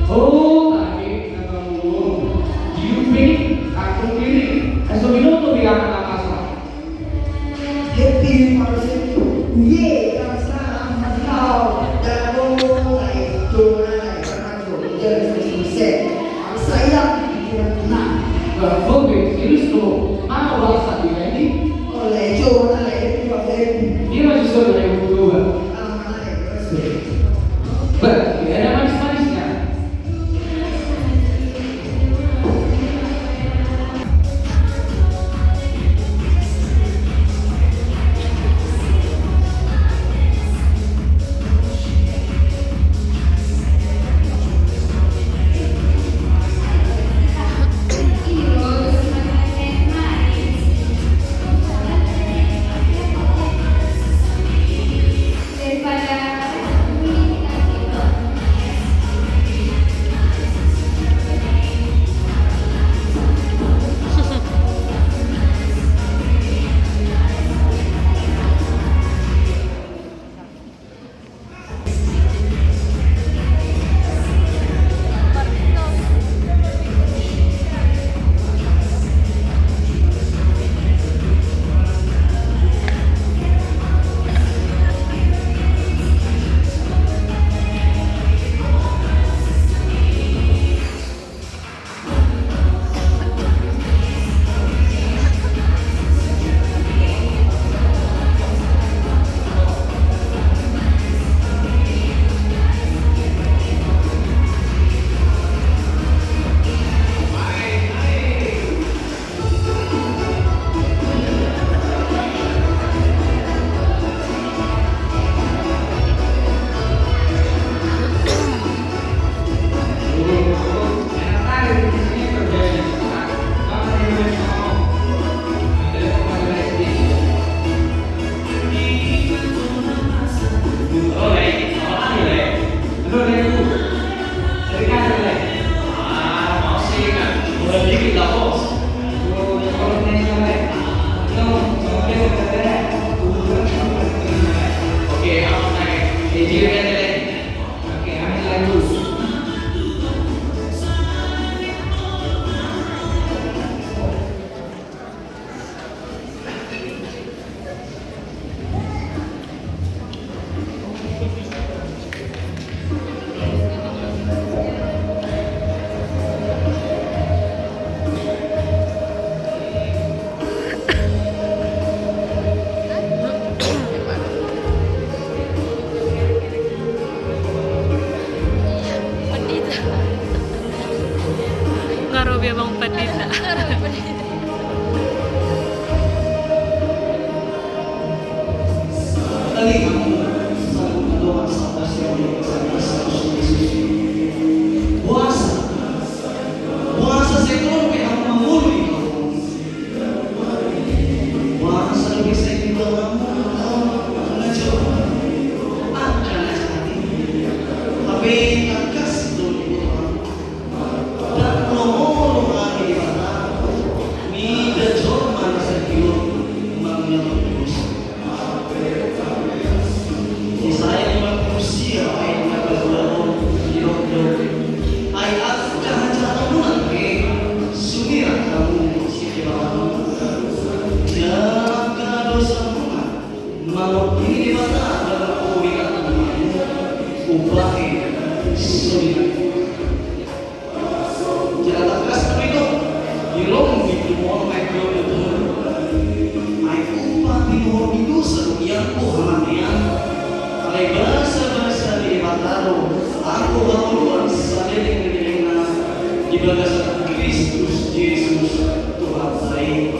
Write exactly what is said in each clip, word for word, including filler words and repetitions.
Oh, kaget, kata Uwo. Diupe, kantong kiri. Aso binoto bilang anak asa. Happy anniversary. Ye, kami salam, masih kau. Dalam lae, jona lae, karena jona, jadi sukses. Saya pikiran tenang. Bah, oke, serius tuh. Mana bahasa dia ini? Oleh jona lae, dua baby. Dia masih suruh dari dua. Alamat lae, terus. Bah, tidak ada manis-manisnya. Pandita. Nga ro be amang pandita. Debata, dalam pemuridan umatmu, ubahe songon i. Jala tangkas do i, di lomo ni tubuan, ai upa ni dosa do i anggo hamatean. Alai basabasa ni Debata do anggo hangoluan saleleng ni lelengna di bagasan Kristus Jesus Tuhanta i.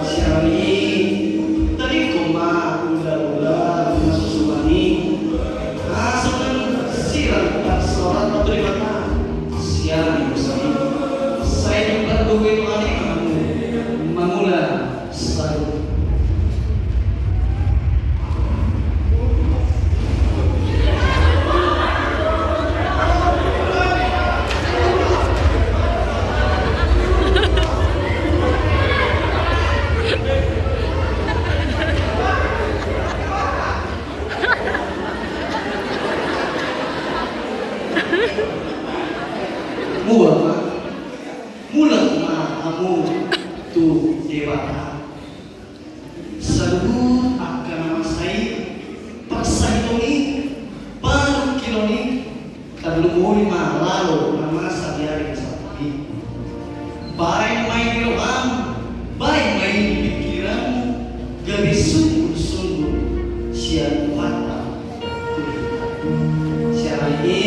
Sian i, tadingkon ma hulahula na so suman i, asa unang sirang parsaoranta tu Debata sian i. Sai jumpa do i, mangula saluhut. Mulak ma, mulak ma hamu tu Debata. Saluhut angka na masa i, parsahiton i, parungkilon i, tarlumobi ma laho na masa di ari na salpu i. Baen ma i di roham, baen ma i di pingkiranmu, gabe sungkun-sungkun sian Tuhanta. Sian i,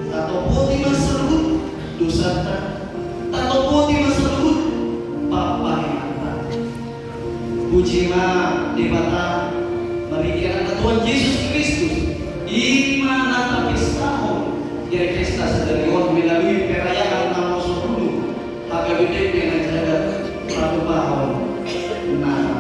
tatopoti ma saluhut dosanta, tatopoti ma saluhut pambahenanta. Puji ma Debata, marhite Anakna Tuhan Jesus Kristus, i ma na tapestahon di ari pesta sadari on melalui perayaan na mosok ulu, H K B P P na jaga patupahon na